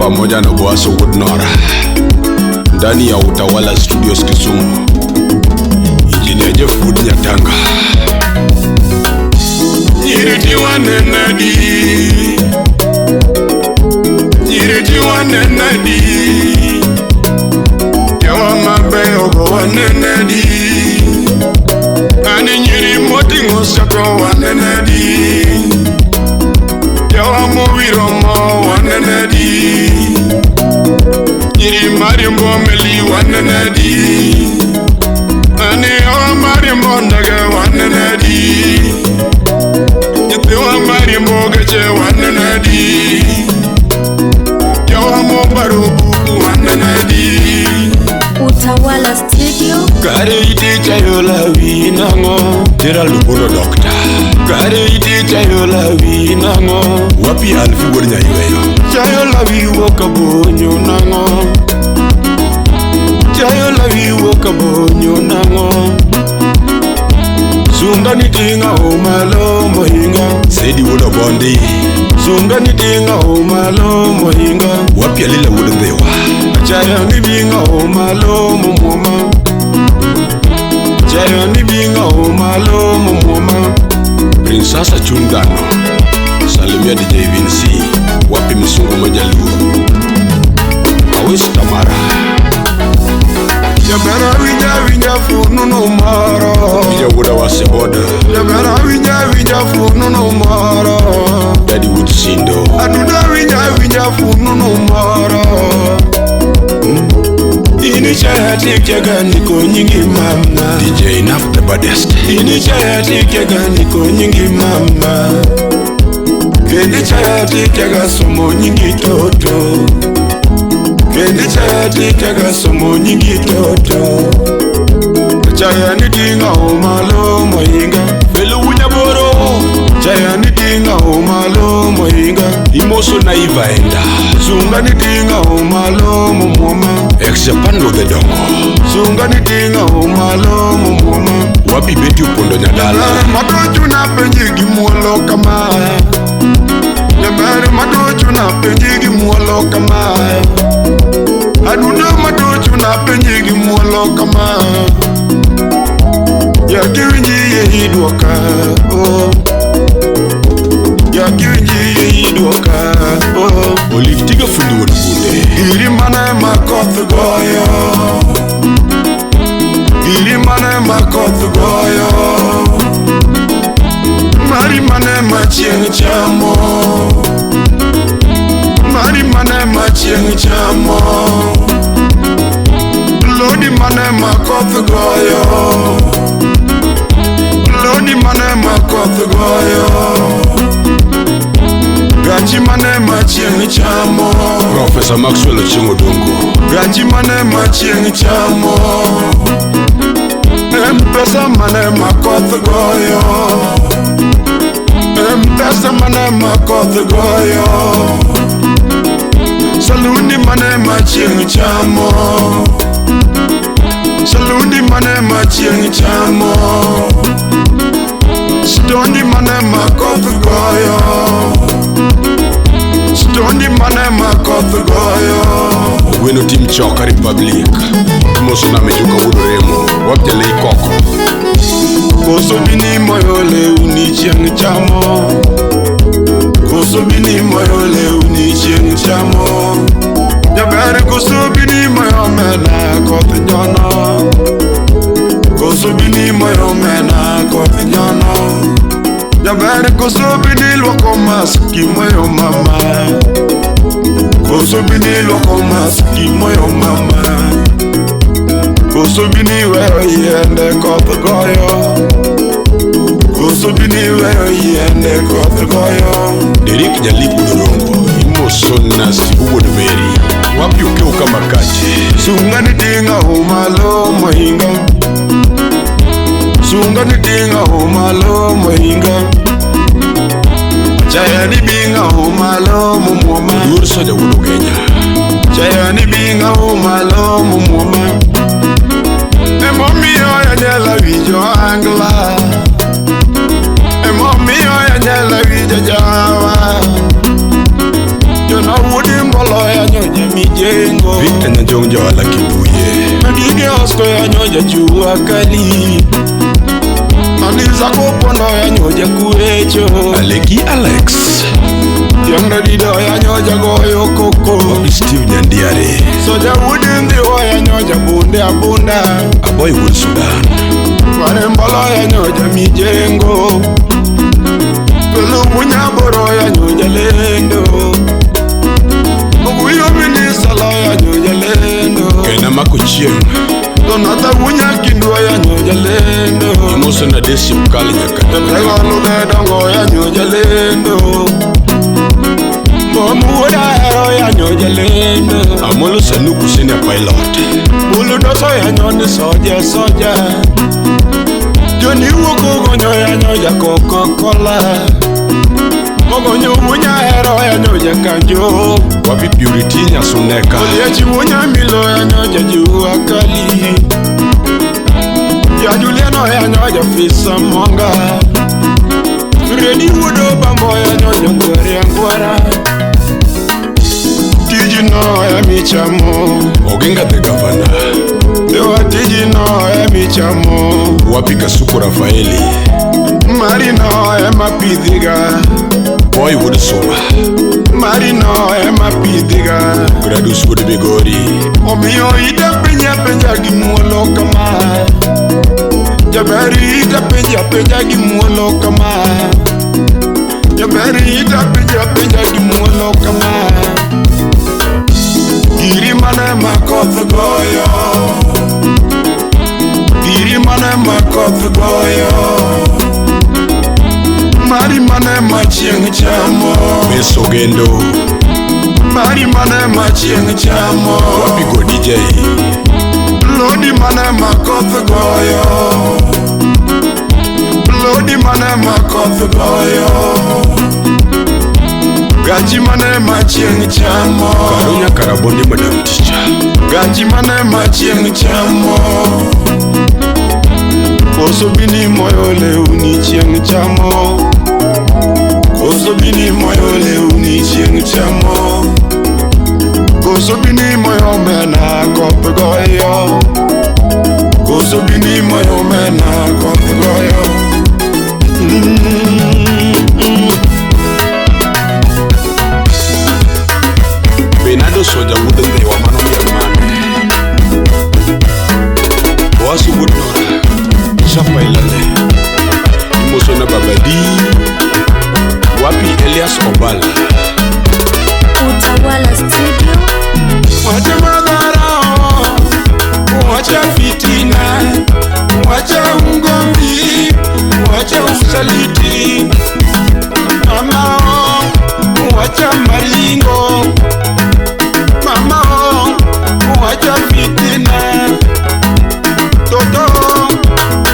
Pamoja na Boaso Woodnora ndani ya Utawala Studios Kisumu. Engineer Jeff Wood Nyatanga. Nyiriti wanenadi, nyiriti wanenadi, yawa mabe ogo wanenadi, ani nyiri motingo sako wanenadi, yawa mowiro mo wanenadi, nyiri marimbo meli wanenadi, ani yawa marimbo ndaga wanenadi. Yawa marimbo gache wanenadi, yawa mo barubu wanenadi. Utawala Studio. Kare iti chayola winango, Gerald Bono Doctor. Kare iti chayola winango, wapi alfi wuod Nyayweyo. Chayola wiwo kabonyo nango, chayola wiwo kabonyo nango. Sunga ni tinga omalo mohinga, Sedi wuod Obondi. Sunga ni tinga omalo mohinga, wapi alila wuod Ndhiwa. Chaya ni binga omalo mumwoma, chaya ni binga omalo mumwoma. Prinsasa Chundano, salimia DJ Vinci, wapi msungu majaluo. Awis Tamara. Jabera winja winja fununu moro, Ija wuoda waseboda. Jabera winja winja fununu moro, Daddy Wood Sindo. Aduda winja winja fununu moro. Ini chaya tike gani ko nyingi mama, DJ Enough the baddest. Ini chaya tike gani ko nyingi mama, Kendi chaya tike ga somo nyingi toto, Kendi chaya tike ga somo nyingi toto. Chaya ni tinga omalo mohinga, Felu Wunyaboro. Chaya ni tinga omalo mohinga, Imoso na Ivaenda. Sunga ni tinga omalo mumwoma, Ex Japan lo the dongo. Sunga ni tinga omalo mumwoma, wapi beti upondo nyadala. Madochu na penji gi muolo kama, Jaber madochu na penji gi muolo kama, Adundo madochu na penji gi muolo kama. Ya kiwinji ye idwoka, oh. Ya kiwinji ye idwoka, oh. Olive Tiga fundi wuod Bunde. Giri mane ma koth goyo, giri mane ma koth goyo, mari mane ma chieng' chamo, mari mane ma chieng' chamo, lodi mane ma koth goyo, lodi mane ma koth goyo, gachi mane ma chieng' chamo. Professor Maxwell Ochieng' Odongo. Gachi mane ma chieng' chamo, M-Pesa mane ma koth goyo, M-Pesa mane ma koth goyo, salundi mane ma chieng' chamo, salundi mane ma chieng' chamo, stondi mane ma koth goyo, stondi mane ma koth goyo. Ogweno Team Choka Republic. Imoso na Mejuka wuod Remo, wapi jalei koko. Koso bini moyo lewni chieng' chamo, koso bini moyo lewni chieng' chamo, Jaber koso bini moyo mena koth nyono, koso bini moyo mena koth nyono, Jaber koso bini luoko maski moyo mama, koso bini luoko maski moyo mama, koso bini weyo yiende koth goyo, koso bini weyo yiende koth goyo. Derek Jalipu Dorongo, imoso na Sibu wuod Mary, wapi okeo kama kache. Sunga ni tinga omalo mohinga, sunga ni tinga omalo mohinga, chaya ni binga omalo mumwoma. Luor soja wuod Ogenya. Chaya ni binga omalo mumwoma, emomiyo anyala winjo angla, emomiyo anyala winjo jawa. Jona wuod Mbolo yanyo mijengo. Victor Nyanjong Joala Kibuye. Madige Osco ya nyoja jua kali. Anisa kopondo ya nyoja kuecho. Aleki Alex. Yanga dido ya nyoja goyo koko. Wapi Steve Nyandiare. Soja wudindi ya nyoja bunde abunda. Aboy Wood Sudan. Warembolo ya nyoja mijengo. Tulu munyaboro ya nyoja lendo. Oguyo minisala ya nyoja lendo. Kena mako chieng. Donata wunya kindwa ya nyoja lendo. Imoso na desi mkali nyakata. Tego luge dongo ya nyoja lendo. Bomu wada ya nyoja lendo. Amolo Sanuku senior pilot. Buludoso ya nyoni soja soja. Joni wuko gonyo ya nyoja Coca-Cola. Mogonyo wunya hero ya nyoja kanjo. Wapi Purity Nyasuneka. Oliechi wunya milo ya nyoja jua kali. Ya Juliano ya nyoja fisa monga. Fredi wudo bambo ya nyoja ngwari ngwara. Tijino ya michamo. Oginga the governor. Dewa tijino ya michamo. Wapi Kasuku Rafaeli. Marino ya mapidhiga. Boy wood soma. Marino ya mapidhiga. Gradus wood bigori. Omiyo ida penya penya gi muolo kama. Jaberi ida penya penya gi muolo kama. Jaberi ida penya penya gi muolo kama. Giri mane makoth goyo. Giri mane makoth goyo. Mari mane machieng' chamo. Beso gendo. Mari mane machieng' chamo. Wapi go DJ. Lodi mane makoth goyo. Lodi mane makoth goyo. Gachi mane machieng' chamo. Karunya Karabondi madam teacher. Gachi mane machieng' chamo. Koso bini moyo lewni chieng' chamo. Koso bini moyo lewni chieng' chamo. Koso bini moyo mena koth goyo. Koso bini moyo mena koth goyo. Benado soja wuod Ndhiwa mano miel mane. Boasi wuod Nora. Chapa ilale. Imoso na Babadi. Wapi Elias Obala. Utawala Studio. Wacha madharau, wacha fitina, wacha ugomvi, wacha usaliti. Mama oh, wacha maringo. Mama oh, wacha fitina. Toto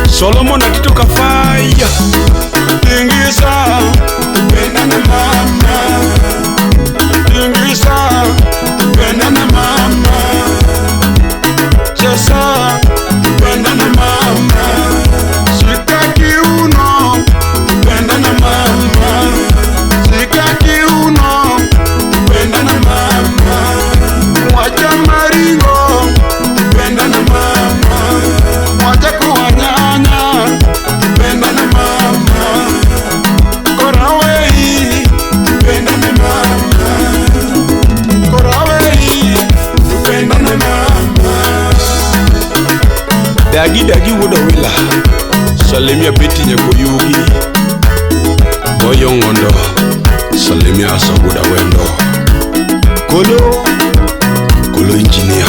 Solomon Atito Kafaya. Tingisa, tupendane mama. Tingisa, tupendane mama. Chesa, tupendane mama. Shika kiuno, tupendane mama. Shika kiuno, tupendane mama. Wacha maringo, tupendane mama. Wacha kuwanyanya, tupendane mama. Korawei, tupendane mama. Korawei, tupendane mama. Dagi dagi wuod Owila. Salimia Betty Nyakoyugi. Boyo Ng'ondo. Salimia Asa wuod Awendo. Kolo Kolo engineer.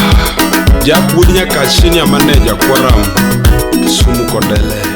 Jack wuod Nyakach senior manager Kwaram Kisumu Kondele.